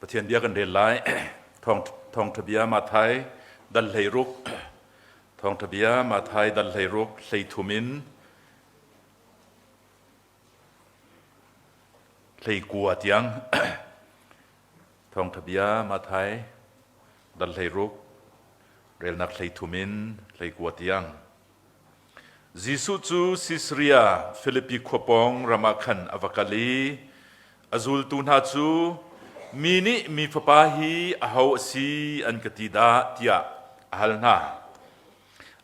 Pathian bia kan rel lai. Thawngṭha bia Matthai dal 16 Thawngṭha bia Matthai dal 16 13 in 19 tiang. Thawngṭha bia Matthai dal 16 relnak 13 in 19 tiang. Jesuh cu Sisaria Filipi khua pawng ram ah khan a va kal i a zultu hna cu, Mi nih Mi Fapa hi aho a si an ka ti dah? tiah a hal hna.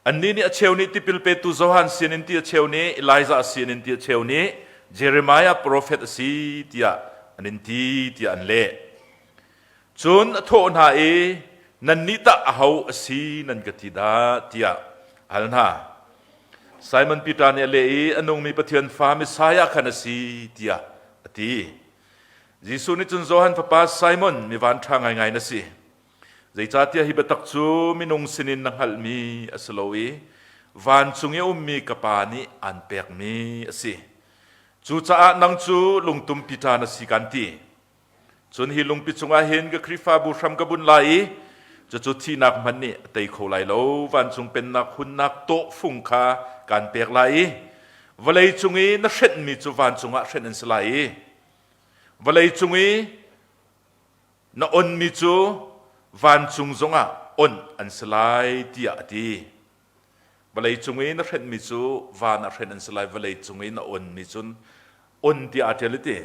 Annih nih a cheu nih tipil petu Johan sinin ti a cheu nih Elijah sinin ti a cheu nih Jeremiah profet a si tiah an in ti tiah an leh. Cun a thawh hna i, Nannih tah aho a si nan ka ti dah? tiah a hal hna. Simon Peter nih a leh i, A nungmi Pathian fa Messiah khan a si, tiah a ti. Jesuh nih cun Johan fapa Simon, mi vanṭha ngaingai na si. Zeicahtiah hi biatak cu minung sinin na hngalhmi a si lo i vancung i a ummi ka Pa nih aan pekmi a si. Cucaah nang cu lungtum Peter na si kan ti. Cun hi lungpi cungah hin ka Khrihfabu hram ka bunh lai i cucu thihnak hmanh nih a tei kho lai lo. Vancung pennak hunnak tawhfung kha kaan pek lai i vawlei cung i na hrenhmi cu vancung ah hrenh an si lai i vawlei cung i na onmi cu vancung zongah onh an si lai tiah a ti. Vawlei cung i na hrenhmi cu van ah hrenh an si lai, vawlei cung i na onmi cun on tiah aa ṭial i ti.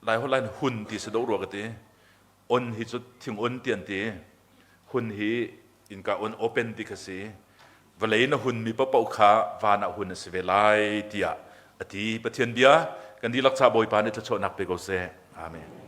Laiholh ah hun ti si dawh rua ka ti. On hi cu thing on ti an ti. Hun hi innka on open ti kha si. Vawlei na hunmi paohpaoh kha van ah hun a si ve lai tiah a ti. Pathian bia kan dihlak ca Bawipa nih thluachuahnak pe ko seh. Amen.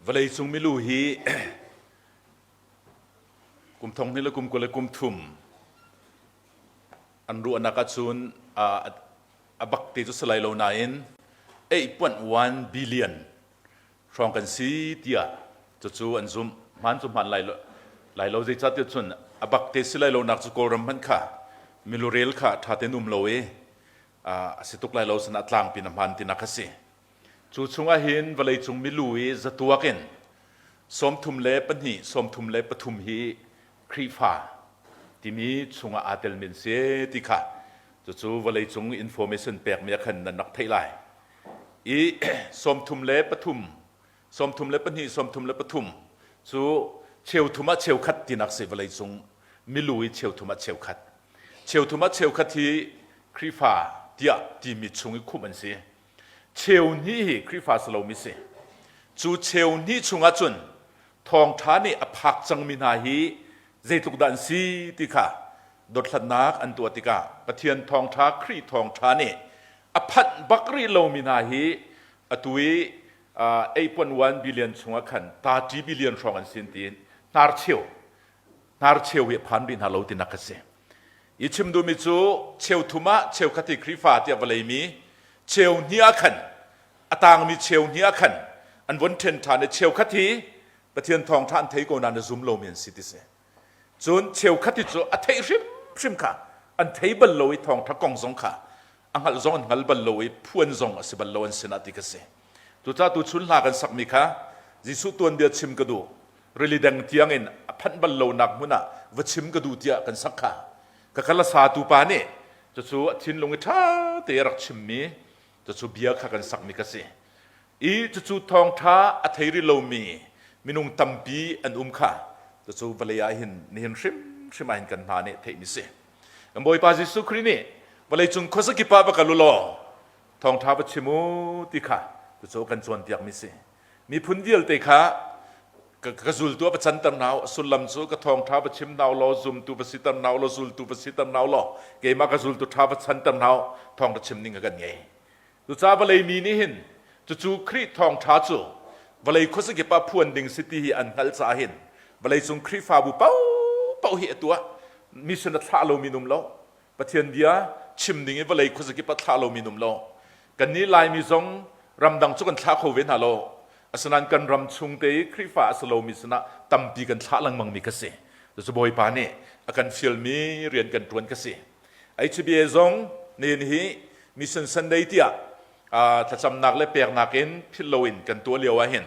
Vawleicung milu hi kum thong hnih le kum 20 le kum thum an ruahnak ahcun a bak te cu si lai lo nain 8.1 billion hrawng kan si tiah cucu an zumh. Hmaan cu hmaan lai lo, lai lo zeicahtiah cun a bak te si lai lo nak cu Kawlram hmanh kha milurel kha ṭha tein um lo i a si tuk lai lo sinah tlangpi na hmaan tinak a si. Cu chungah hin vawleicung milu i zatuak in 32, 33 hi Khrihfa timi chungah aa telmi an si ti kha cucu vawleicung information pekmi ah khan nan rak theih lai. I 33, 32, 33 cu cheuthum ah cheukhat tinak si vawleicung milu i cheuthum ah cheukhat. Cheuthum ah cheukhat hi Khrihfa tiah timi chung i khumh an si. Cheu hnih hi Khrihfa si lomi si. Cu cheu hnih chungah cun thawngṭha nih a phak cangmi hna hi zeitluk dah an si ti kha dothlatnak an tuah tikah Pathian thawngṭha Khrih thawngṭha nih a phanh bak rih lomi hna hi atu i 8.1 billion chungah khan 30 billion hrawng an sin tiin hnarcheu hnarcheu hi a phan rih hna lo tinak a si. I chim duhmi cu cheuthum ah cheukhat hi Khrihfa tiah vawlei mi cheu hnih ah khan a tangmi cheu hnih ah khan an von ṭhen ṭhan i cheukhat hi Pathian thawngṭha an thei ko nain a zum lomi an si ti si. Cun cheukhat hi cu a theih hrimhrim kha an thei bal lo i thawngṭha kong zong kha a hngalh zong an hngal bal lo i phuan zong a si bal lo an sinah ti ka si. Cucaah tuchun hla kan sakmi kha Jesuh tuanbia chim ka duh rili deng tiang in a phanh bal lonak hmun ah va chim ka duh tiah kan sak kha ka kal a satu pa nih cucu a thinlung i ṭha te a rak chimmi cucu bia kha kan sakmi ka si i cucu thawngṭha a thei rih lomi minung tampi an um kha cucu vawlei ah hin nihin hrimhrim ah hin kan hna nih theihmi si kan Bawipa Jesuh Khrih nih vawleicung khuazakip ah va kal u law thawngṭha va chim u ti kha cucu kan cawnpiakmi si Miphun vialte kha ka zultu a va canter hna u. A sullam cu ka thawngṭha va chim hna u law, zumtu va siter hna u law, zultu va siter hna u law, keimah ka zultu ṭha va chanter hna u, thawngṭha chim ning a kan ngei. Cucaah vawlei mi nih hin cucu Khrih thawngṭha cu vawlei khuazakip ah phuan ding si ti hi an hngalh caah hin vawleicung Khrihfabu paohpaoh hi a tuah. Mission a thlah lomi an um lo. Pathian bia chim ding i vawlei khuazakip ah thlah lomi an um lo. Kannih Laimi zong ramdang cu kan thlah kho ve hna lo. Asinain kan ram chung te i Khrihfa a si lomi sinah tampi kan thlah lengmangmi ka si. Cucu Bawipa nih a kan fialmi rian kan ṭuan ka si. HBA zong nihin hi Mission Sunday tiah thlacamnak le peknak in philh loin kan tuah lio ah hin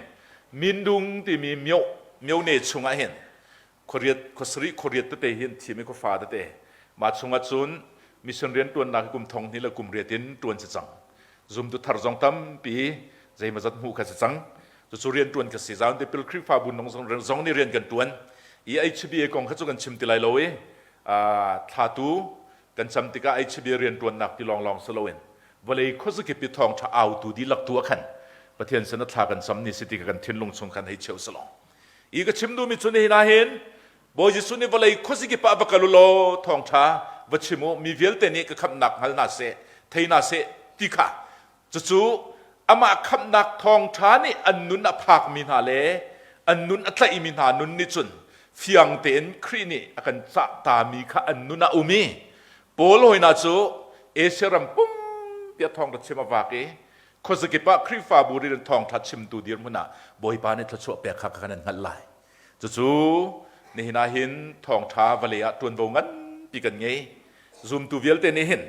Mindung timi myo myone chungah hin khuariat khuasarih khuariat tete hi an thim i khuafa tete mah chungah cun mission rian ṭuannak hi kum thong hnih le kum riat in ṭuan si cang zumtu thar zong tampi zeimawzat hmuh kha si cang cucu rian ṭuan ka si zaun tipil Khrihfabu nung zong nih rian kan ṭuan i HBA kong kha cu kan chim ti lai lo i thlatu kan cam tikah HBA rian ṭuannak ti lawnglawng si loin vawlei khuazakip i thawngṭha autu dihlak tu ah khan Pathian sin a thla kan cam ni si ti kan thinlung chung khan hei cheu salong I ka chim duhmi cu nihin ah hin Bawi Jesuh nih vawlei khuazikip ah va kal u law thawngṭha va chim u mi vialte nih ka khamhnak hngal hna seh thei hna seh ti kha cucu amah khamhnak thawngṭha nih an nun a phakmi hna le an nun a tlaihmi hna nun nih cun fiang tein Khrih nih a kan cah tami kha an nun ah um i Paul hawina cu Asia ram pumpi a thawngṭha chim a vak i Khuazakip ah Khrihfabu rian thawngṭha chimtu dirhmun ah Bawipa nih thluachuah pek kha kan in hngalh lai. Cucu nihin ah hin thawngṭha vawlei ah ṭuanvo nganpi kan ngei. Zumtu vialte nih hin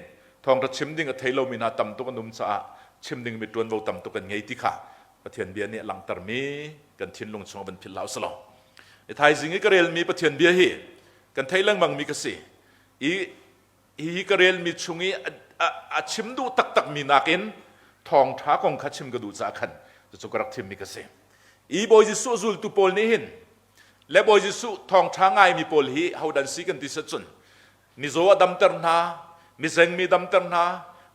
thawngṭha chim ding a thei lomi hna tam tuk an um caah chim dingmi ṭuanvo tam tuk kan ngei ti kha Pathian bia nih a langhtermi kan thinlung chung van philh hlah usih law. Thaizing i ka relmi Pathian bia hi kan theih lengmangmi ka si. I Hihi ka relmi chung i a chim duh taktakmi nakin thawngṭha kong kha chim ka duh caah khan cucu ka rak thimmi ka si. I Bawi Jesuh zultu pawl nih hin le Bawi Jesuh thawngṭha ngaimi pawl hi hodan si kan ti cun mizaw a damter hna, mizengmi damter hna,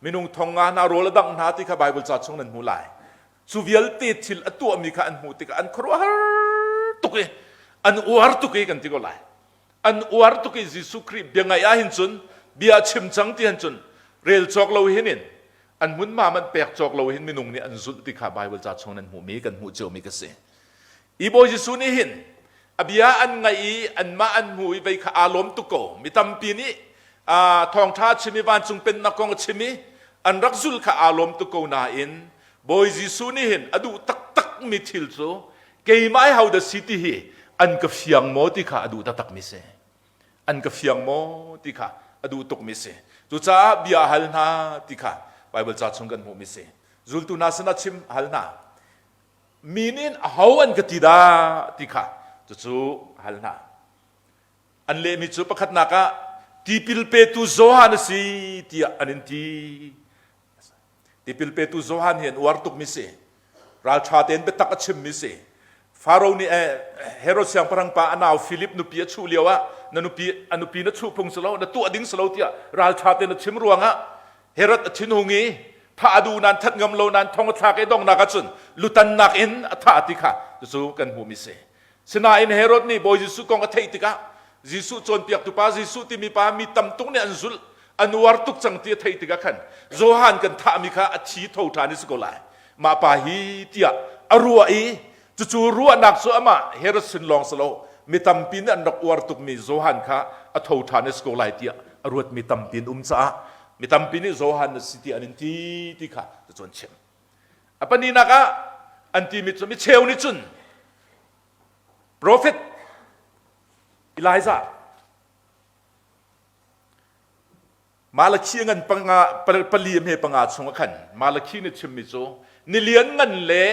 minung thong nga hna rawl a dangh hna ti kha Baibal ca chung nan hmu lai. Cu vialte thil a tuahmi kha an hmuh tikah an khuaruahhar tuk i an uar tuk i kan ti ko lai. An uar tuk i Jesuh Khrih bia ngaih ah hin cun bia a chim cang ti hin cun rel cawk lo hin in an hmunhma man pek cawk lo hin minung nih an zulh ti kha Bible ca chung nan hmuhmi kan hmuh ciomi ka si. I Bawi Jesuh nih hin a bia an ngaih i anmah an hmu i vei kha aa lawm tuk ko. Mi tampi nih thawngṭha a chim i vancung pennak kong a chim i an rak zul kha aa lawm tuk ko nain Bawi Jesuh nih hin a duh taktakmi thil cu keimah hi hodah si ti hi an ka fiang maw ti kha a duh taktakmi si. An ka fiang maw ti kha a duh tukmi si. Cucaah bia a hal hna ti kha Baibal ca chung kan hmuhmi si. Zultu hna sinah chim hal hna. Mi nih aho an ka ti dah ti kha cucu hal hna. An lehmi cu pakhatnak ah tipil petu Johan a si tiah an in ti. Tipil petu Johan hi an uar tukmi si. Ralṭha tein biatak a chimmi si. Faro nih eh, Herod siangpahrang pa a nau Philip nupi a chuh lio ah na nupi a nupi na chuh phung si lo na tuah ding si lo tiah ralṭha tein a chim ruangah Herod a thinhung i thah a duh nain that ngam lo nain thong a thlak i donghnak ahcun lutannak in a thah ti kha cucu kan hmuhmi si. Sinain Herod nih Bawi Jesuh kong a theih tikah Jesuh cawnpiaktu pa Jesuh timi pa mi tam tuk nih an zulh an uar tuk cang ti a theih tikah khan Johan kan thahmi kha a thi tho ṭhan i si ko lai mah pa hi tiah a ruah i Cucu ruahnak cu amah Herod sin lawng si lo, mi tampi nih an rak uar tukmi Johan kha a tho ṭhan i si ko lai tiah a ruatmi tampi an um caah mi tampi nih Johan na si tiah an in ti ti kha cucu an chim. A pahnihnak ah an timi cu mi cheu nih cun profet Elijah Malakhi ngan panga pali hme panga chung ah khan Malakhi nih chimmi cu ni lian ngan le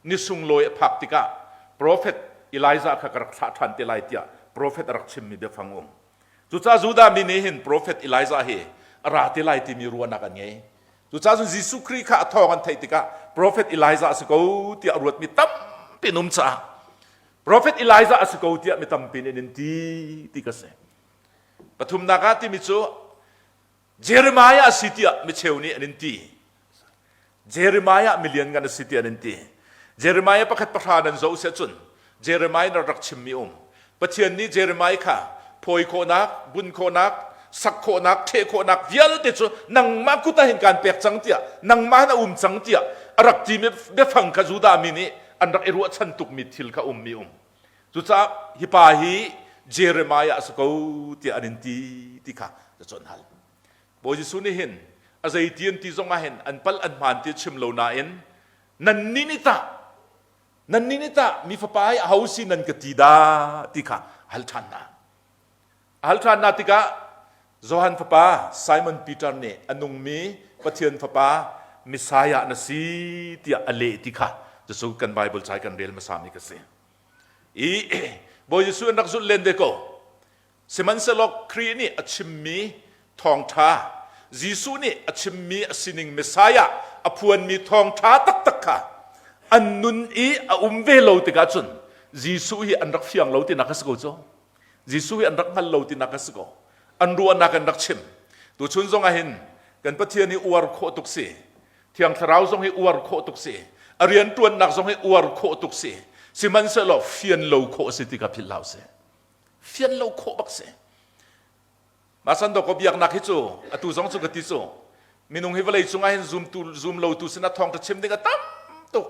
ni sunglawi a phak tikah profet Elijah kha ka rak thlah ṭhan te lai tiah profet a rak chimmi biafang um. Cucaah Judah mi nih hin profet Elijah hi a ra te lai timi ruahnak an ngei. Cucaah cun Jesuh Khrih kha a thawng an theih tikah profet Elijah a si ko tiah a ruatmi tampi an um caah profet Elijah a si ko tiah mi tampi nih an in ti ti ka si. Pathumnak ah timi cu Jeremiah a si tiah micheu nih an in ti. Jeremiah milian ngan a si tiah an in ti. Jeremiah pakhat pahra nan zoh siah cun Jeremiah na rak chimmi um. Pathian nih Jeremiah kha phawi khawhnak, bun khawhnak, sak khawhnak, ṭheh khawhnak vialte cu nangmah kut ah hin kaan pek cang tiah nangmah hin a um cang tiah a rak timi biafang kha Judah mi nih an rak i ruahchan tukmi thil kha ummi um. Cucaah hi pa hi Jeremiah a si ko tiah an in ti ti kha cu an hal. Bawi Jesuh nih hin a zeiti an ti zong ah hin an palh an hmaan ti a chim lo nain nannih nih tah nannih nih tah mi fapa hi aho si nan ka ti dah ti kha hal ṭhan hna. A hal ṭhan hna tikah Johan fapa Simon Peter nih a nungmi Pathian fapa Messiah na si tiah a leh ti kha cucu kan Bible ca kan rel hmasami ka si. I Bawi Jesuh an rak zulh len ve ko. Sihmanhsehlaw Khrih nih a chimmi thawngṭha Jesuh nih a chimmi a sining Messiah a phuanmi thawngṭha taktak kha an nun i a um ve lo tikah cun Jesuh hi an rak fiang lo tinak a si ko cu. Jesuh hi an rak hngal lo tinak a si ko. An ruahnak an rak chim. Tuchun zong ah hin kan Pathian hi uar khawh tuk si. Thiang Thlarau zong hi uar khawh tuk si. A rianṭuannak zong hi uar khawh tuk si. Sihmanhsehlaw fian lo khawh si ti kha philh hlah usih. Fian lo khawh bak si. Mah dawkaw biaknak hi cu atu zong cu ka ti cu minung hi vawlei cungah hin zumtu zum lotu sinah thawngṭha chim ding a tam tuk.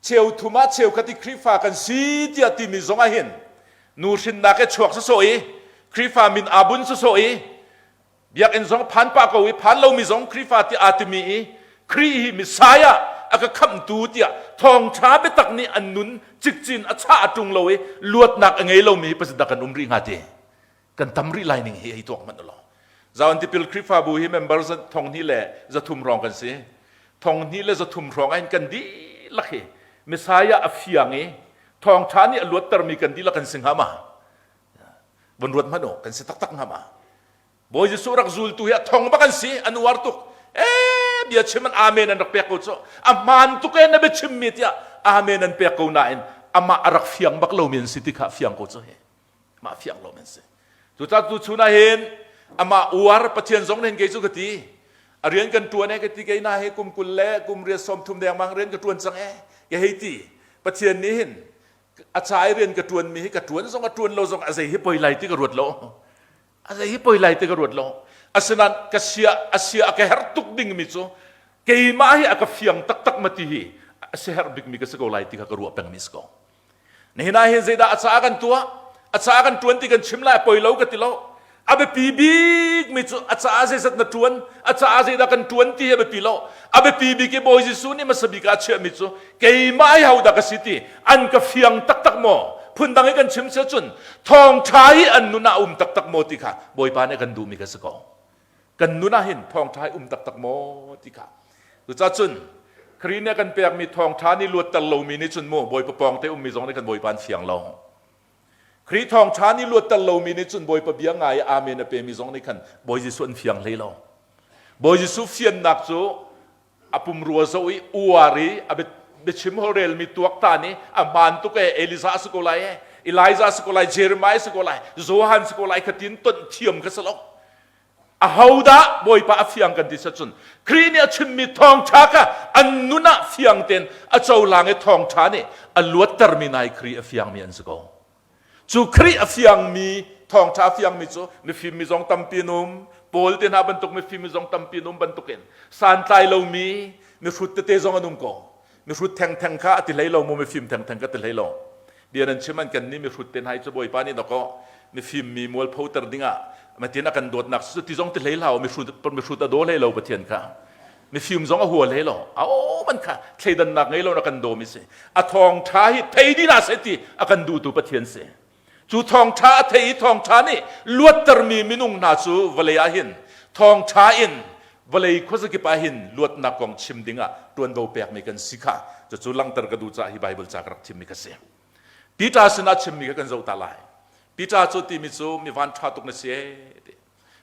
Cheu thum ah cheukhat i Khrihfa kan si tiah timi zong ah hin nu hrinnak he chuak sawsawh i Khrihfa min aa bun sawsawh i biakinn zong phan pah ko i phan lomi zong Khrihfa tiah aa timi i Khrih hi Messiah a ka khamhtu tiah thawngṭha biatak nih an nun cikcin a chah a ṭung lo i luatnak a ngei lomi hi pasik kan um rih hnga ti kan tam rih lai ning hi hei tuak hmanh ulaw Zaon tipil Khrihfabu hi member thong hnih le 300 hrawng kan si thong hnih le 300 hrawng ah hin kan dihlak hi Messiah a fiang i thawngṭha nih a luattermi kan dihlak kan si hnga ma von ruat hmanh u kan si taktak hnga ma Bawi Jesuh rak zultu hi a thong bak an si an uar tuk ee bia chim an amen an rak pek ko cu a hmaan tuk e na bia chimmi tiah amen an pek ko nain amah a rak fiang bak lomi an si ti kha fiang ko cu hi mah fiang lo men si cucaah tu chun ah hin amah uar pathian zong nih kei cu ka ti a rian kan tuan e ka ti kei na he kum 20 le kum riat 30 dengmang rian ka tuan cang e ka hei ti pathian nih hin a ca i rian ka tuan mi hi ka tuan zong a tuan lo zong a zei hi poi lai ti ka ruat lo a zei hi poi lai ti ka ruat lo asinain ka sia a sia a ka herh tuk ding mi cu keimah hi a ka fiang taktak ma ti hi a si herh bik mi ka si ko lai ti kha ka ruah peng mi si ko. Nihin ah hin zeidah a caah kan tuah? A caah kan ṭuan ti kan chim lai poi lo ka ti lo. A biapi bik mi cu a caah zeizat na ṭuan, a caah zeidah kan ṭuan ti hi a biapi lo. A biapi bik i Bawi Jesuh nih hmasa bik ah a chiahmi cu keimah hi hodah ka si ti an ka fiang taktak maw? Phundang i kan chim si ahcun thawngṭha hi an nun ah a um taktak maw ti kha Bawipa nih a kan duhmi kha si ko. Kan nun ah hin thawngṭha hi um taktak maw ti kha. Cucaah cun Khrih nih a kan pekmi thawngṭha nih luatter lomi nih cun mu Bawipa pawng te ummi zong nih kan Bawipa an fiang lo. Khrih thawngṭha nih luatter lomi nih cun Bawipa bia ngai i amen a pemi zong nih khan Bawi Jesuh an fiang hlei lo. Bawi Jesuh fiannak cu a pumrua zoh i uar i a biachim holrelmi tuaktan i a hmaan tuk e Elijah si ko lai e Elijah si ko lai Jeremiah si ko lai Johan si ko lai kha tin tonh thiam kha si lo. Ahodah Bawipa a fiang kan ti cun Khrih nih a chimmi thawngṭha kha an nun ah fiang tein a cohlang i thawngṭha nih a luattermi nai Khrih a fiangmi an si ko. Cu Khrih a fiangmi thawngṭha a fiangmi cu mifim mi zong tampi an um, Paul te hna bantuk mifim mi zong tampi an um bantukin santlai lomi mihrut tete zong an um ko. Mihrut thengtheng kha a ti hlei lo mu mifim thengtheng kha ti hlei lo. Bia nan chim an kan nih mihrut te hna hi cu Bawipa nih dakaw mifim mi mualphoter dingah matin a kan dawtnak cu ti zong ti hlei hlah mihrut mihrut a daw hlei lo Pathian kha mifim zong a hua hlei lo a man kha thleidannak ngei lo na kan dawmi si a thawng ṭha hi thei dih hna seh ti a kan duhtu Pathian si cu thawngṭha a thei i thawngṭha nih luattermi minung hna cu vawlei ah hin thawngṭha in vawlei khuazakip ah hin luatnak kong chim dingah ṭuanvo pekmi kan si kha cucu langhter ka duh caah hi Baibal ca ka rak thimmi ka si. Peter sinah chimmi kha kan zoh ta lai. Peter cu timi cu mi van ṭha tuk na si ee ti.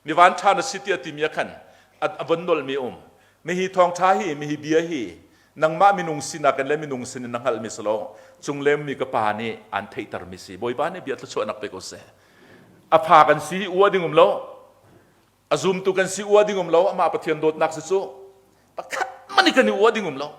Mi van ṭha na si tiah timi ah khan a von nolhmi um. Mihi thawngṭha hi, mihi bia hi nangmah minung sinak in le minung sin in na hngalhmi si lo cunglem mi ka pa nih aan theihtermi si. Bawipa nih bia thluachuahnak pe ko seh. A fa kan si hi ua ding um lo. A zumtu kan si ua ding um lo. Amah Pathian dawtnak si cu. Pakhat man i kan i ua ding um lo.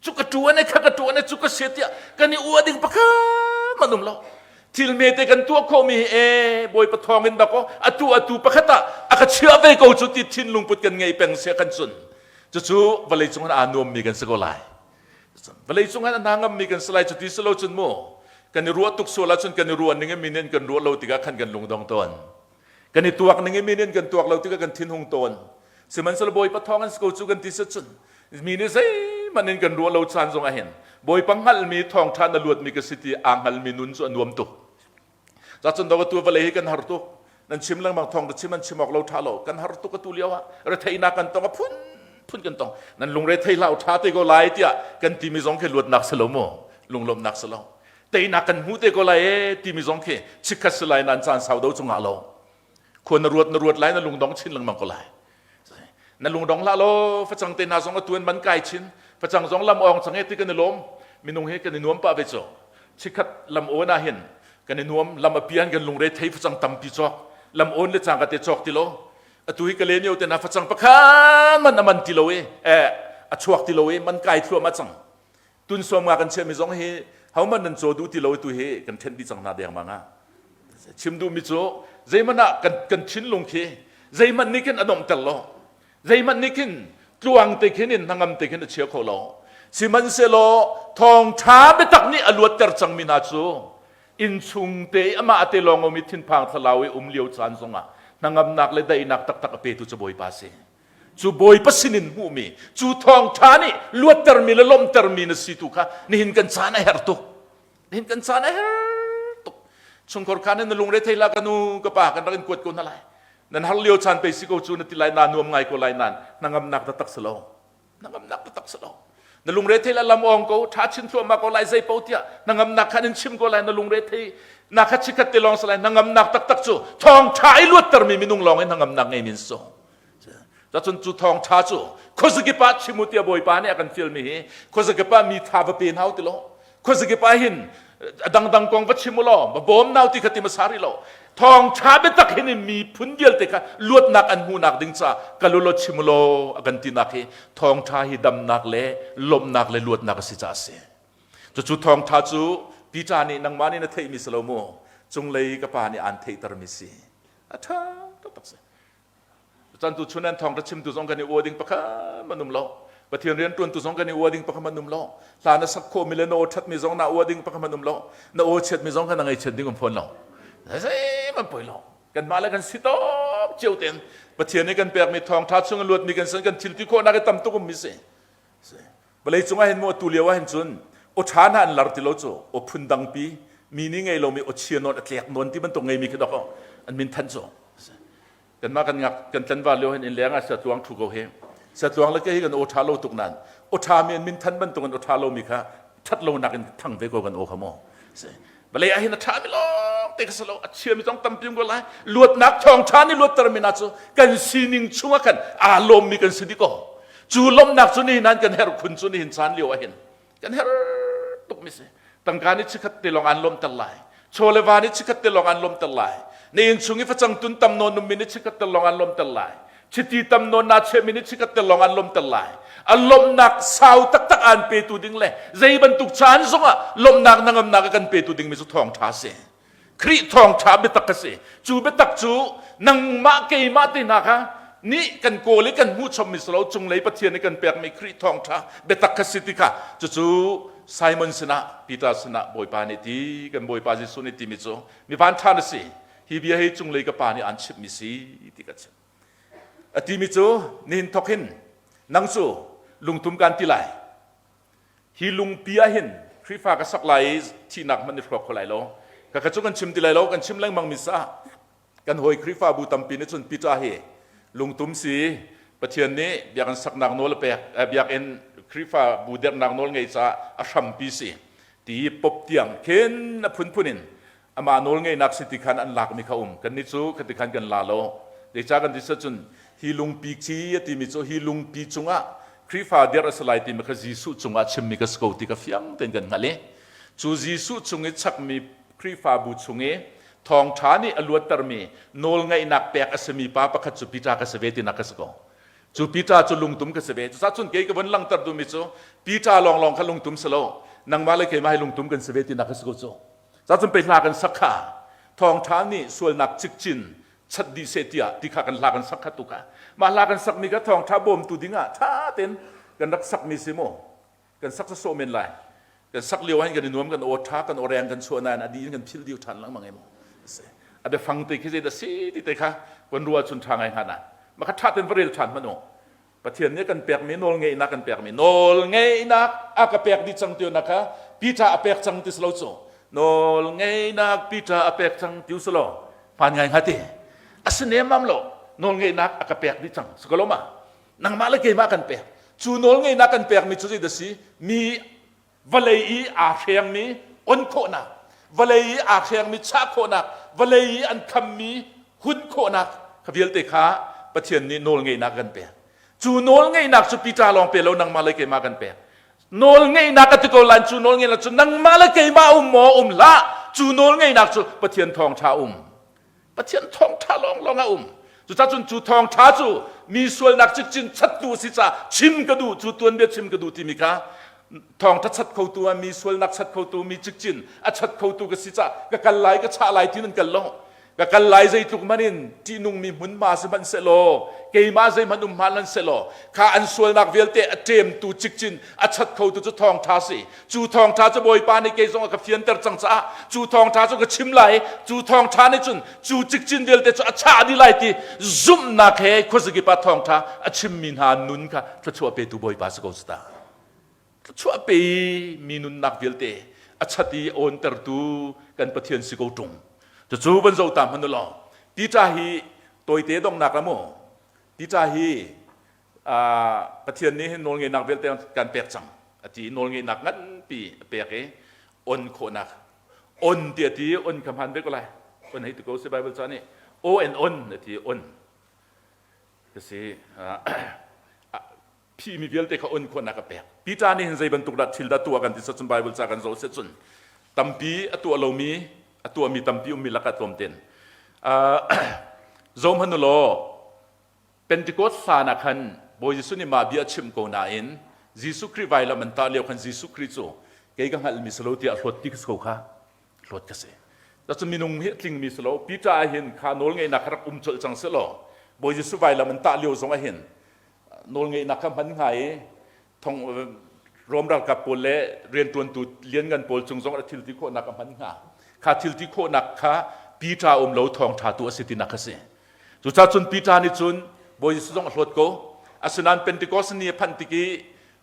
Cu ka ṭuan e kha ka ṭuan e cu ka sia tiah kan i ua ding pakhat man um lo. Thil mete kan tuah khawhmi hi e Bawipa thawng in dakaw atu atu pakhat ah a ka chiah ve ko cu ti thinlung put kan ngei peng sia kan cun. Cucu vawlei cung ah aa nuammi kan si ko lai. Vawlei cung ah a hna ngammi kan si lai cuti si lo cun mu kan i ruah tuk sual ahcun kan i ruah ning in mi nih an kan ruah lo tikah khan kan lungdong tawn. Kan i tuak ning in mi nih an kan tuak lo tikah kan thinhung tawn. Sihmanhsehlaw Bawipa thawng an si ko cu kan ti si cun mi nih zeihmanh in kan ruah lo caan zong ah hin Bawipa hngalhmi thawngṭha na luatmi ka si ti aa hngalmi nun cu a nuam tuk. Cacun do tu vawlei hi kan har tuk. Nan chim lengmang thawng ka chim an chim awk lo ṭha lo. Kan har tuk atu lio ah retheihnak kan tong a phun phun kan tong. Nan lungre thei hlah u ṭha te ko lai tiah kan timi zong khi luatnak si lo mu. Lunglawmhnak si lo. Teinak kan hmu te ko lai e timi zong khi chikkhat si lai nan caan sau do cungah lo. Khua na ruat na ruat lai na lungdong chin lengmang ko lai. Na lungdong hlah law facang te hna zong a tuan man kai chin. Facang zong lam awng cang e ti kan i lawm. Minung hi kan i nuam pah ve cu. Chikkhat lam awn ah hin kan i nuam lam a pian kan lungre thei facang tampi cawk. Lam awn le cangka te cawk ti lo. Atu hi ka lemio te hna facang pakhat man a man ti lo i eh a chuak ti lo i man kai thluahmah cang. Tun sawm nga kan chiahmi zong hi hohmanh nan caw duh ti lo tu hi kan ṭhen dih cang hna dengmang ah. Chim duhmi cu zeihmanh ah kan, kan thinlung khi zeihmanh nih khin a nuamhter lo. Zeihmanh nih khin tluang te khin in hnangam te khin a chia kho lo. Sihmanhsehlaw thawngṭha biatak nih a luatter cangmi hna cu innchung te i amah te lawng um i thinphang thlalau i um lio caan zongah hnangamnak le daihnak taktak a petu cu Bawipa a si. Cu Bawipa sinin hmuhmi, cu thawngṭha nih luattermi le lawmhtermi na si tu kha nihin kan caan a herh tuk. Nihin kan caan a herh tuk. Chungkhar kha na lungre thei la ka nu ka pa kan rak in kuat ko hna lai. Nan har lio caan pei si ko cu na ti lai na nuam ngai ko lai nan hnangamnak taktak si lo. Hnangamnak taktak si lo. Na lungre thei la lam ong ko tha chin thluahmah ko lai zei po tiah hnangamnak khan in chim ko lai na lungre thei na kha chikhat te lawng si lai hnangamnak taktak cu thawngṭha i luattermi minung lawng in hnangamnak ngei min so. Cun cu thawngṭha cu khuazakip ah chim u tiah Bawipa nih a kan fialmi hi khuazakip ah mi tha va pe hna u ti law khuazakip ah hin a dangdang kong va chim u law va bawm nau ti kha ti hmasa rih lo thawngṭha biatak hin in miphun vialte kha luatnak an hmuhnak ding caah kal u law chim u law a kan tinak hi thawngṭha hi damnak le lawmhnak le luatnak a si caah a si. Cucu thawngṭha cu Peter nih nangmah nih na theihmi si lo mu cunglei ka pa nih aan theihtermi si. A ṭha taktak si. Chan tu chun an thawng ka chimtu zong kan i ua ding pakhat man um lo. Pathian rian ṭuantu zong kan i ua ding pakhat hmanh um lo. Hla na sak khawhmi le na aw ṭhatmi zong na ua ding pakhat hmanh um lo. Na aw chiatmi zong kha na ngaihchiat ding um fawn lo. Zeihmanh poi lo. Kanmah le kan si tawk cio tein Pathian nih kan pekmi thawngṭha chung in luatmi kan sin kan thil ti khawhnak i tam tuk ummi si. Vawlei cung ah hin mu atu lio ah hin cun aw ṭha hna an lar ti lo cu aw phun dangpi mi nih ngei lomi aw chia nawn a tlek nawn ti bantuk ngeimi khi dok an min thanh cu. Kanmah kan ngak kan tlanval lio hin inn leng ah siatluang ṭhu ko hi. Siatluang le ke hi kan aw ṭha lo tuk nain aw ṭha mi an min than bantuk in aw ṭha lomi kha ṭhat lonak in thang ve ko kan aw kha mu. Vawlei ah hin a ṭha mi lawng te kha si lo a chia mi zong tampi um ko lai. Luatnak thawngṭha nih luatter mi hna cu kan sining chungah khan aa lawmmi kan si dih ko. Cu lawmhnak cu nihin an kan herh khun cu nihin caan lio ah hin kan herh tuk mi si. Tangka nih chikhat te lawng an lawmter lai. Chaw le va nih chikhat te lawng an lawmter lai. Na inn chung i facang tun tam nawn ummi nih chikhat te lawng an lawmter lai. Chiti tam nawn naa chiahmi nih chikhat te lawng an lawmter lai. A lawmhnak sau taktak aan petu ding le zei bantuk caan zongah lawmhnak nangamnak a kan petu dingmi cu thawngṭha a si. Khrih thawngṭha biatak a si. Cu biatak cu nangmah keimah te hna kha nih kan kawl i kan hmuh chommi si lo cunglei Pathian nih kan pekmi Khrih thawngṭha biatak kha si ti kha cucu Simon sinah Peter sinah Bawipa nih ti kan Bawipa Jesuh nih timi cu mi vanṭha na si hi bia hi cunglei ka pa nih aan chimhmi si ti ka chim. A timi cu nihin thawk hin nang cu lungtum kan ti lai. Hi lungpi ah hin Khrihfa ka sak lai i thihnak hmanh i hrawk kho lai lo. Ka kha cu kan chim ti lai lo, kan chim lengmang mi sa kan hawi Khrihfabu tampi nih cun Peter hi lungtum si Pathian nih biakinn saknak nawl a pek biakinn Khrihfabu derhnak nawl ngei caah a hrampi si ti pop tiang khin a phunphun in amah nawl ngeihnak si ti khan an lakmi kha um kannih cu khati khan kan la lo zeicah kan ti cun hi lungpi khi a timi cu hi lungpi cungah Khrihfa dirh a si lai timi kha Jesuh cungah chimmi ka si ko ti ka fiang tein kan hngalh i cu Jesuh chung i chakmi Khrihfabu chung i thawngṭha nih a luattermi nawlngeihnak pek a simi pa pakhat cu Peter ka si ve tinak ka si ko. Cu Peter cu lungtum ka si ve. Cucaah cun kei ka vun langhter duhmi cu Peter lawnglawng kha lungtum si lo, nangmah le keimah hi lungtum kan si ve tinak ka si ko cu. Cacun pei hla kan sak kha thawngṭha nih sualnak cikcin chat dih seh tiah ti kha kan hla kan sak kha tu kha mah hla kan sakmi kha thawngṭha bawmtu dingah ṭha tein kan rak sakmi si mu kan sak sawsawh men lai kan sak lio hin kan i nuam kan aw ṭha kan aw reng kan chuah nain a dih in kan philh dih ṭhan lengmang em a biafang te khi zeidah si ti te kha kan ruah cun ṭha ngai hnga na mah kha ṭha tein va rel ṭhan hmanh u Pathian nih kan pekmi nawlngeihnak kan pekmi nawlngeihnak a ka pek dih cang ti na kha Peter a pek cang ti si lo cu nawlngeihnak Peter a pek cang ti si lo hmaan ngai hnga ti a si nemmam lo nawlngeihnak a ka pek dih cang si ko lo ma nangmah le keimah kan pek cu nawlngeihnak kan pekmi cu zeidah si mi vawlei i aa hrengmi on khawhnak vawlei i aa hrengmi chah khawhnak vawlei i an khammi hun khawhnak kha vialte kha Pathian nih nawlngeihnak kan pek cu nawlngeihnak cu Peter lawng pe lo nangmah le keimah kan pek nawlngeihnak a ti ko lan cu nawlngeihnak cu nangmah le keimah um maw um hlah cu nawlngeihnak cu Pathian thawngṭha um Pathian thawngṭha lawnglawng a um. Cucacun cu thawngṭha cu mi sualnak cikcin chattu a si caah chim ka duh cu tuanbia chim ka duh timi kha thawngṭha chat khotu ah mi sualnak chat khotu mi cikcin a chat khotu ka si caah ka kal lai ka chah lai ti nan kal lo ka kal lai zeitluk man in ṭihnungmi hmunhma sihmanhsehlaw keimah zeihmanh um hmanh sehlaw kha an sualnak vialte a ṭemtu cikcin a chat khotu cu thawngṭha si Cu thawngṭha cu Bawipa nih kei zong a ka fianter cang caah cu thawngṭha cu ka chim lai cu thawngṭha nih cun cu cikcin vialte cu a chah dih lai ti zumhnak he khuazakip ah thawngṭha a chimmi hna nun kha thluachuah petu Bawipa si ko cu ta. Thluachuah pe mi nunnak vialte a chat i awntertu kan Pathian si ko ṭung. Cucu van zoh ta hmanh u law Peter hi tawite donghnak ah mu Peter hi Pathian nih hin nawlngeihnak vialte kan pek cang a ti nawlngeihnak nganpi a pek i on khawhnak on ti a ti on kha hman ve ko lai on hei ti ko si Bible ca nih o and on a ti on ka si phimi vialte kha on khawhnak a pek Peter nih hin zei bantuk dah thil dah tuah kan ti cun Bible ca kan zoh se cun tampi a tuah lomi a tuahmi tampi ummi lakah tlawmten zoh hmanh u law Pentecost hlan ah khan Bawi Jesuh nih mah bia a chimh ko nain Jesuh Khrih vailam an tah lio khan Jesuh Khrih cu kei ka hngalhmi si lo tiah hlawt ti ka si ko kha hlawt ka si. Cun minung hi a tlingmi si lo Peter ah hin kha nawlngeihnak kha rak um colh cang seh law Bawi Jesuh vailam an tah lio zong ah hin nawlngeihnak kha hman hnga i. Thong Rom ralkap pawl le rianṭuantu lianngan pawl cung zong a thil ti khawhnak a hman hnga. Kha thil ti khawhnak kha Peter um lo thawngṭha tu a si tinak a si. Cucaah cun Peter nih cun Bawi Jesuh zong a hlawt ko. Asinain Pentecost ni a phanh tik i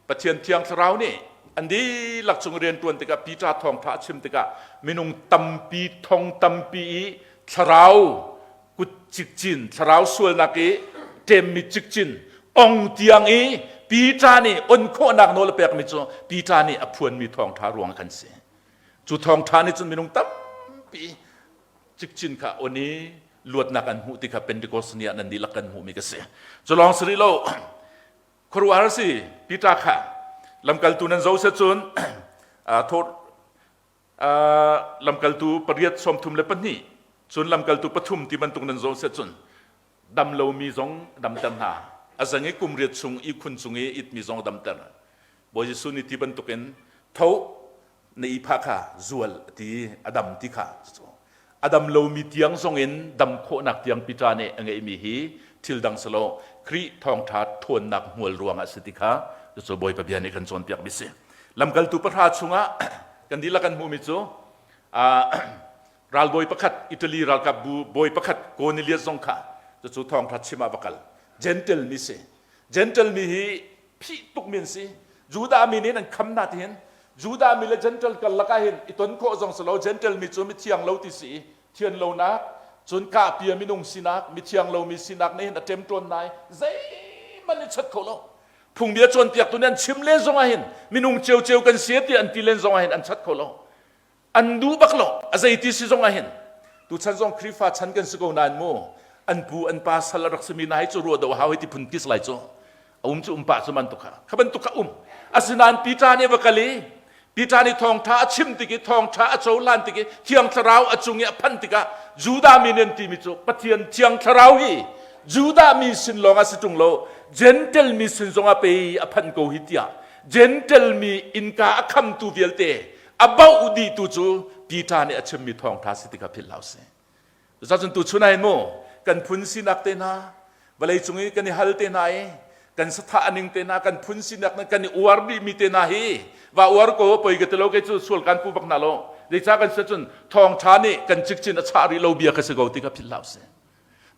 Pathian Thiang Thlarau nih an dihlak cung rianṭuan tikah Peter thawngṭha a chim tikah minung tampi thong tampi i thlarau kut cikcin thlarau sualnak i ṭemmi cikcin ong tiang i Peter nih on khawhnak nawl a pekmi cu Peter nih a phuanmi thawngṭha ruang kan si. Cu thawngṭha nih cun minung tampi cikcin kha on i luatnak an hmuh ti kha Pentecost ni ah nan dihlak kan hmuhmi ka si. Cu lawng si rih lo khuaruahhar si Peter kha lamkaltu nan zo se cun lamkaltu pariat 32 cun lamkaltu pathum ti bantuk nan zoh se cun dam lomi zong damter hna a zang i kum riat chung i khun chung i itmi zong damter Bawi Jesuh nih ti bantukin tho na i pha kha zual ti a dam ti kha a dam lomi tiang zong in dam khawhnak tiang Peter nih a ngeihmi hi thil dang silo Khrih thawngṭha ṭhawnnak hmual ruangah a si ti kha cucu Bawipa bia nih kan cawnpiak mi si. Lamkaltu pahra chungah kan dihlak kan hmuhmi cu ralbawi pakhat Italy ralkap bu bawi pakhat Cornelius zong kha cucu thawngṭha chim ah va kal. Gentle mi si. Gentle mi hi phih tuk mi an si. Judah mi nih an kham hna ti hin Judah mi le Gentle karlak ah hin i ton khawh zong si lo Gentle mi cu mithiang lo ti si i thian lonak cun kahpia minung sinak mithiang lomi sinak nih hin a ṭemṭawn nai zeihmanh i chat kho lo phungbia cawnpiaktu nih an chim len zong ah hin minung ciocio kan si ti an ti len zong ah hin an chat kho lo an duh bak lo a zeiti si zong ah hin tuchan zong Khrihfa chan kan si ko nain mu an pu an pa sal a rak simi na hi cu ruah do hau hi ti phun kis lai cu a um cu um pah cu man tuk kha kha bantuk kha um asinain Peter nih va kal i Peter nih thawngṭha a chim tik i thawngṭha a cohlan tik i Thiang Thlarau a cung i a phanh tikah Judah mi nih an timi cu Pathian Thiang Thlarau hi Judah mi sin lawng ah si ṭung lo Gentle mi sin zongah pei a phanh ko hi tiah Gentle mi innka a khamtu vialte a bauh dihtu cu Peter nih a chimmi thawngṭha si ti kha philh hlah usih. Cucaah tuchun ah hin mu kan phun sinak te hna vawlei cung i kan i hal te hna i kan sathah aning te hna kan phun sinak na kan i uar dihmi te hna hi va uar ko poi ka ti lo kei cu sual kan pu bak hna lo zeicah kan si cun thawngṭha nih kan cikcin a chah rih lo bia ka si ko ti kha philh hlah usih.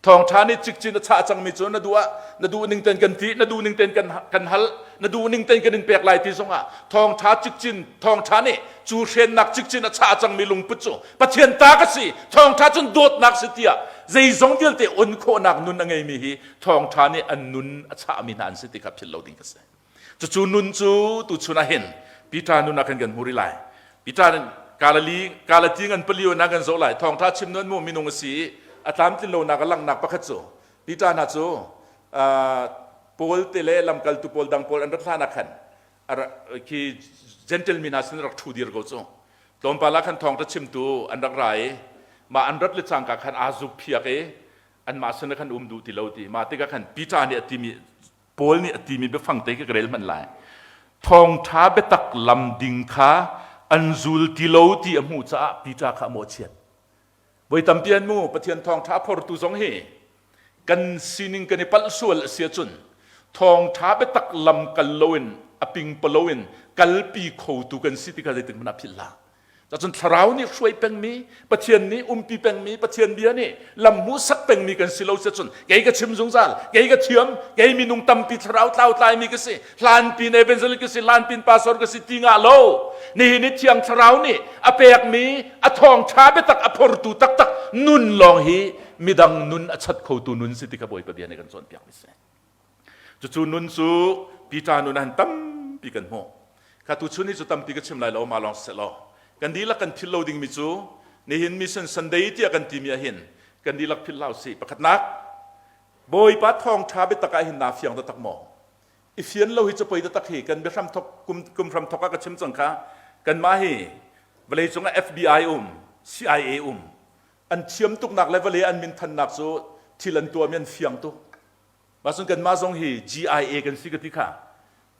Thawngṭha nih cikcin a chah cangmi cu na duh ah na duh ning ten kan ti na duh ning ten kan kan hal na duh ning ten kan in pek lai ti zongah thawngṭha cikcin thawngṭha nih cu hrennak cikcin a chah cangmi lungput cu Pathian ta ka si thawngṭha cun dawtnak si tiah zeizong vialte on khawhnak nun a ngeimi hi thawngṭha nih an nun a chahmi hna an si ti kha philh lo ding ka si. Cucu nun cu tuchun ah hin Peter nun ah khan kan hmu rih lai. Peter Galili Galati ngan palio na kan zoh lai. Thawngtha chim nun mu minung a si i a tlamtlin lonak a langhnak pakhat cu Peter hna cu Paul te le lamkaltu pawl dang pawl an rat hlan ah khan khi Gentle mi hna sin rak ṭhu dir ko cu. Tlawmpal ah khan thawngtha chimtu an rak ra i mah an rat le cangka khan aa zuk phiak i anmah sin ah khan um duh ti lo ti. Mah tikah khan Peter nih a timi Paul nih a timi biafang te khi ka rel hmanh lai. Thawngṭha biatak lam ding kha an zul ti lo ti a hmuh caah Peter kha a mawhchiat. Voi tampi an mu Pathian thawngṭha phortu zong hi kan sining kan i palh sual a si ahcun thawngṭha biatak lam kal loin a pingpalo in kalpi khotu kan si ti kha zeitik hmanh ah philh hlah. Cun thlarau nih hruai pengmi, Pathian nih umpi pengmi, Pathian bia nih lam hmuhsak pengmi kan si lo si cun kei ka chim zungzal, kei ka thiam, kei minung tampi thlarau tlau tlaimi ka si, hlanpin evangelist ka si, hlanpin pastor ka si ti ngah lo. Nihin i thiang thlarau nih a pekmi a thawngṭha biatak a phortu taktak nun lawng hi midang nun a chat khotu nun si ti kha Bawipa bia nih kan cawnpiak mi si. Cucu nun cu Peter nun ah tampi kan hmuh. Kha tu chun hi cu tampi ka chim lai lo ma lawng seh law. Kan dihlak kan philh lo dingmi cu nihin mission Sunday tiah kan timi ah hin kan dihlak philh hlah usih. Pakhatnak Bawipa thawngṭha biatak ah hin naa fiang taktak maw? I fian lo hi cu poi taktak hi kan biahram thok kum kum hram thok ah ka chim cang kha kanmah hi vawleicung ah FBI um CIA um an thiam tuknak le vawlei an minthannak cu thil an tuahmi an fiang tuk. Mah cun kanmah zong hi GIA kan si ka ti kha.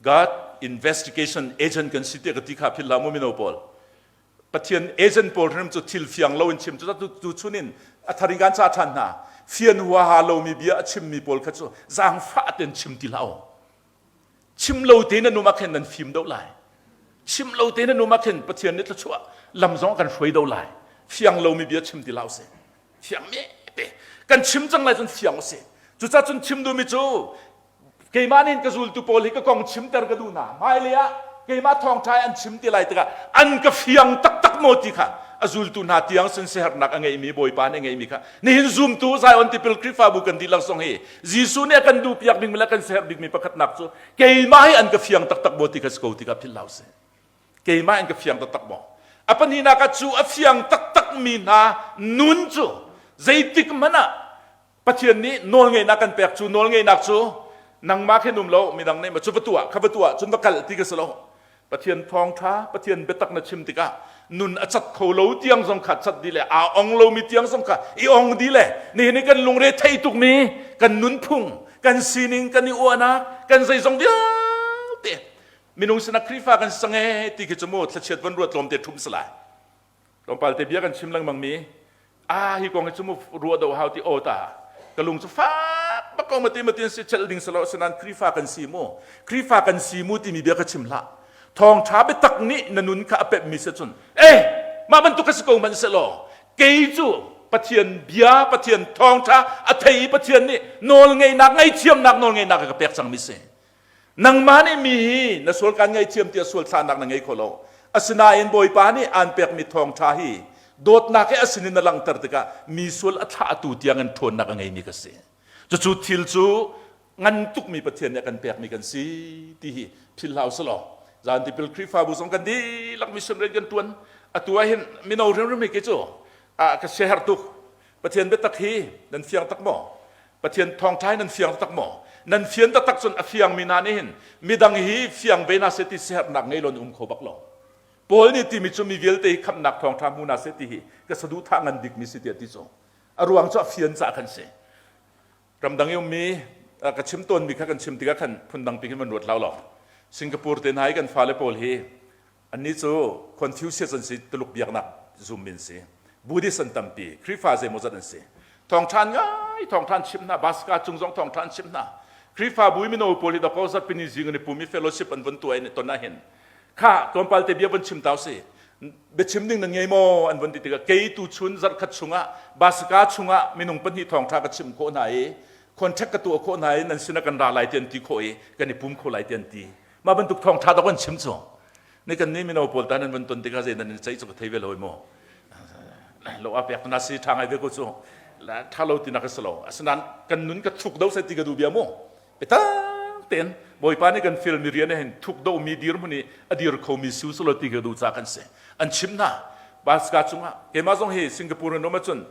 God Investigation Agent kan si tiah ka ti kha philh hlah mu mino pawl. Pathian agent pawl hrim cu thil fiang lo in chim cu tu chun in a thar in kan ca ṭhan hna. Fian huaha lomi bia a chimmi pawl kha cu zaangfah tein chim ti hlah u. Chim lo te nan um ah khin nan fim deuh lai. Chim lo te nan um ah khin Pathian nih thluachuah lam zong kan hruai deuh lai. Fiang lomi bia chim ti hlah usih. Fiang me te. Kan chim cang lai cun fiang usih. Cucaah cun chim duhmi cu keimah nih ka zultu pawl hi ka kong chimter ka duh hna. Hmailei ah keimah thawngṭha an chim ti lai tikah an ka fiang taktak maw ti kha a zultu hna tiang sin siaherhnak a ngeimi Bawipa nih a ngeimi kha nihin zumtu Zion Tipil Khrihfabu kan dihlak zong hi Jesuh nih a kan duhpiak dingmi le kan siaherh bikmi pakhatnak cu keimah hi an ka fiang taktak maw ti kha si ko ti kha philh hlah usih. Keimah in ka fiang taktak maw? A pahnihnak ah cu a fiang taktak mi hna nun cu zeitik hmanh ah Pathian nih nawlngeihnak kan pek cu nawlngeihnak cu nangmah khin um lo midang nih ma cu va tuah kha va tuah cun va kal ti ka si lo. Pathian thawngṭha, Pathian biatak na chim tikah nun a cat kho lo tiang zong kha cat dih le aa ong lomi tiang zong kha i ong dih le nihin i kan lungre thei tukmi kan nunphung, kan sining, kan i uahnak, kan zeizong vialte minung sinah Khrihfa kan si cang ee ti khi cu mu thlachiat van ruat tlawmte ṭhum si lai. Tlawmpal te bia kan chim lengmang mi ah hi kong hi cu mu ruah do hau ti aw ta ka lung cu fak bak ko mati matin si chelh ding salo sinan Khrihfa kan si mu Khrihfa kan si mu timi bia ka chim hlah thawngṭha biatak nih na nun kha a pemh mi si cun eh mah bantuk ka si ko hmanh selaw kei cu Pathian bia Pathian thawngṭha a thei i Pathian nih nawl ngeihnak ngaihthiamnak nawl ngeihnak a ka pek cang mi si Nangmah nih mi hi na sual kan ngaihthiam tiah sual thlahnak na ngei kho lo. Asinain Bawipa nih aan pekmi thawngṭha hi dawtnak he a sinin na langhter tikah mi sual a thlahtu tiangin ṭhawnnak a ngeimi ka si. Cucu thil cu ngan tukmi Pathian nih a kan pekmi kan si ti hi philh hlah usih law zan tipil Khrihfabu zong kan dihlak mission rian kan ṭuan. Atu ah hin mino hrimhrim hi kei cu ka siaherh tuk. Pathian biatak hi nan fiang tak maw? Pathian thawngṭha hi nan fiang taktak maw? Nan fian taktak cun a fiangmi hna nih hin midang hi fiang ve hna seh ti siaherhnak ngei lo in um kho bak lo. Paul nih timi cu mi vialte hi khamhnak thawngṭha hmu hna seh ti hi ka saduhthah ngan bikmi si tiah ti cu. A ruang cu a fian caah khan si. Ramdang i ummi ka chim tawnmi kha kan chim tikah khan phundang pi khin van ruat hlah law. Singapore te hna i kan fale pawl hi Annih cu Confucius an si, Tuluk biaknak zummi an si. Buddhist an tampi, Khrihfa zeimawzat an si. Thawngṭha an ngai, thawngṭha an chimh hna, Baska cung zong thawngṭha an chimh hna. Khrihfabu i mino pawl hi dakaw zarhpini zing an i pum i fellowship an von tuah in ton ahhin kha tlawmpal te bia von chim ta usih. Biachim ding nan ngei maw an von ti tikah kei tu chun zarhkhat chungah Baska chungah minung pahnih thawngṭha ka chimh khawh hna i contact ka tuah khawh hna i nan sinah kan ra lai ti an ti khawh i kan i pum kho lai ti an ti. Mah bantuk thawngṭha dok an chim cu. Ni kan ni mino pawl ta nan van ton tikah zei nan in ceih cu ka thei ve lo maw. Lo a pek na si ṭha ngai ve ko cu. La ṭha lo tinak a si lo. Asinain kan nun ka thuk do sai ti ka duh bia mu. Bitak tein Bawipa nih kan fial mi rian hin thuk do mi dir hmun i a dir kho mi si usulaw ti ka duh ca kan si. An chim hna. Baska cungah keimah zong hi Singapore in um ahcun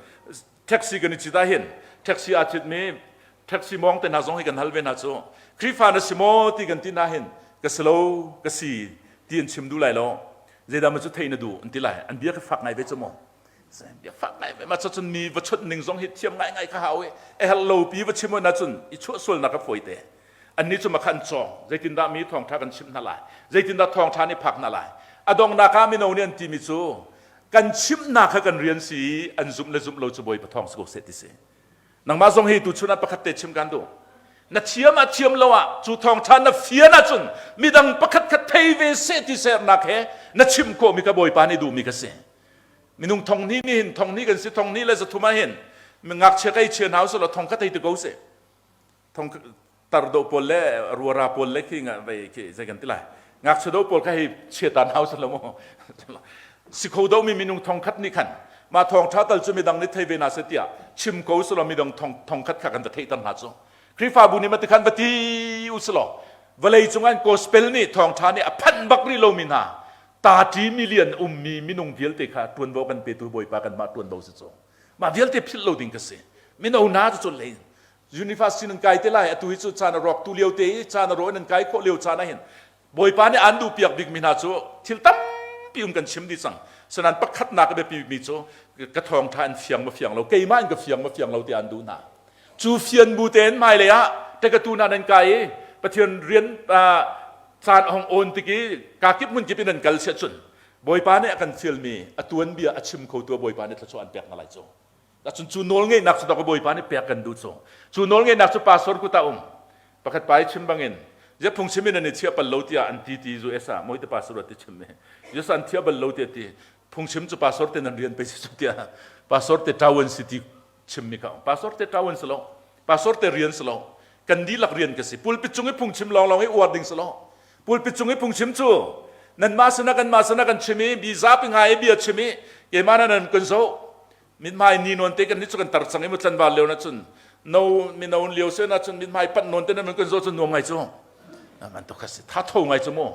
taxi kan i cit ahhin taxi aa citmi taxi mawng te hna zong hi kan hal ve hna cu Khrihfa na si maw ti kan ti hna hin ka si lo ka si ti an chim duh lai lo zeidah maw cu theih na duh an ti lai an bia ka fak ngai ve cu maw bia fak ngai ve ma cun mi va chawnh ning zong hi thiam ngai ngai ka hau i a herh lo pi va chim na cun i chuah sualnak ka fawi te annih cu makha an cawng zeitindah mi thawngtha kan chimh hna lai zeitindah thawngtha nih phak hna lai a donghnak ah mino nih an timi cu kan chimhnak kha kan rian si i an zumh le zumh lo cu Bawipa thawng si ko seh ti si Nangmah zong hi tuchun ah pakhat te chim kan duh. Na thiam ah thiam lo ah cu thawngṭha na fian ahcun midang pakhat khat thei ve seh ti sernak he na chim khawhmi kha Bawipa nih duhmi kha si. Minung thong hnih mi hin thong hnih kan si thong hnih le zathum ah hin ngakchia kei chia hna usih law thong khat hei ti ko seh. Thong tar do pawl le ruara pawl le khi vei khi zei kan ti lai ngakchia do pawl kha hei chiatan hau salo mu si kho do mi minung thong khat nih khan ma thong tha tal cu midang nih thei ve na se tiah chim ko selo midang thong thong khat kha kan va theihter hna cu Khrihfabu nih ma ti khan va ti u selo vawlei cung an gospel nih thawngtha nih a phanh bak rih lomi hna 30 million ummi minung vialte kha tuanvo kan petu Bawipa kanmah tuanvo si cu mah vialte philh lo ding ka si mino hna cu cu lei University nan kai te lai atu hi cu caan a rawk tu lio te i caan a rawh nan kai khawh lio caan ah hin Bawipa nih aan duh piak bikmi hna cu thil tampi um kan chim dih cang sanan pakhatnak a biapi mi cu ka thawngtha in fiang ma fiang lo keimah in ka fiang ma fiang lo ti aan duh hna cu fian bu tein hmailei ah tekatu hna nan kai i Pathian rian caan a hong awn tik i kakip hmun kip in nan kal siah cun Bawipa nih a kan fialmi a tuanbia a chim khotu Bawipa nih thluachuah an pek hna lai cu Cun cu nawlngeihnak cu dawk Bawipa nih pek kan duh cu. Cu nawlngeihnak cu pastor kut ah um. Pakhat pa i chim bangin. Zia phungchim in an i chiah bal lo tiah an ti ti US ah moi te pastor ti chim mi. US an thiah bal lo tiah ti. Phungchim cu pastor te nan rian pe si cu tiah pastor te ṭawan si ti chim mi kha. Pastor te ṭawan si lo. Pastor te rian si lo. Kan dihlak rian ka si. Pulpit cung i phungchim lawnglawng i uar ding si lo. Pulpit cung i phungchim cu nanmah sinah kanmah sinah kan chim i mi zapi ngai i bia chim i keimah nan an kan zoh mithmai ni nawn te kan ni cu kan tar cang i mu tlanval lio na cun no mino lio se na cun mithmai panh nawn te nan kan zoh cun nuam ngai cu man to kha si tha tho ngai cu mu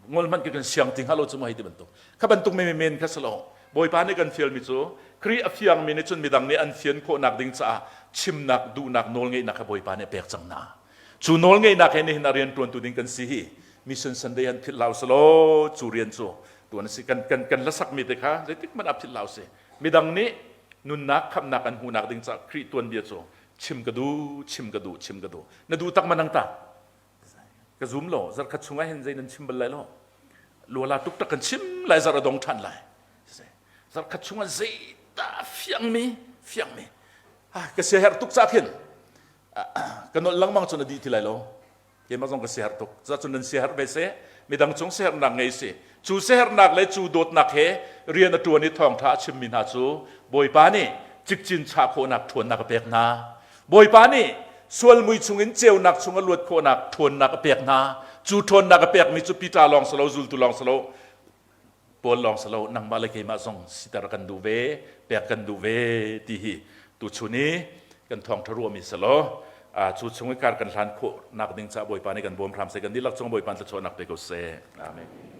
ngol hmanh kan siang ti hnga lo cu mu hei ti bantuk kha bantuk men men kha si lo Bawipa nih kan fialmi cu Khrih a fiangmi nih cun midang nih an fian khawhnak ding caah chimnak duhnak nawlngeihnak kha Bawipa nih pek cang hna. Cu nawlngeihnak he nihin a rian ṭuantu ding kan si hi Mission Sunday han philh hlah usalaw cu rian cu tuan a si. Kan kan kan hlasakmi te kha zeitik hmanh ah philh hlah usih. Midang nih nunnak khamhnak an hmuhnak ding caah Khrih tuanbia cu chim ka duh, chim ka duh, chim ka duh. Na duh tak ma nang ta? Ka zum lo. Zarkhat chungah hin zei nan chim bal lai lo. Luala tuk tak kan chim lai zarh a dong ṭhan lai. Zarkhat chungah zeidah fiangmi fiangmi ka siaherh tuk ca khin ka nolh lengmang cun a dih ti lai lo. Keimah zong ka siaherh tuk. Cucun nan siaherh ve seh. Midang cung siaherhnak ngei si. Cu siaherhnak le cu dawtnak he rian a ṭuan i thawngṭha a chimmi hna cu Bawipa nih cikcin chah khawhnak ṭhawnnak a pek hna. Bawipa nih sual mui chungin ceunak chung a luat khawhnak ṭhawnnak a pek hna. Cu ṭhawnnak a pekmi cu Peter lawng si lo, zultu lawng si lo, Paul lawng si lo, nangmah le keimah zong siter kan duh ve, pek kan duh ve ti hi tuchun i kan thawngṭha ruahmi si law cu chung i kar kan hlan khawh nak ding caah Bawipa nih kan bawm hram seh, kan dihlak cung Bawipa thluachuahnak pe ko seh. Amen.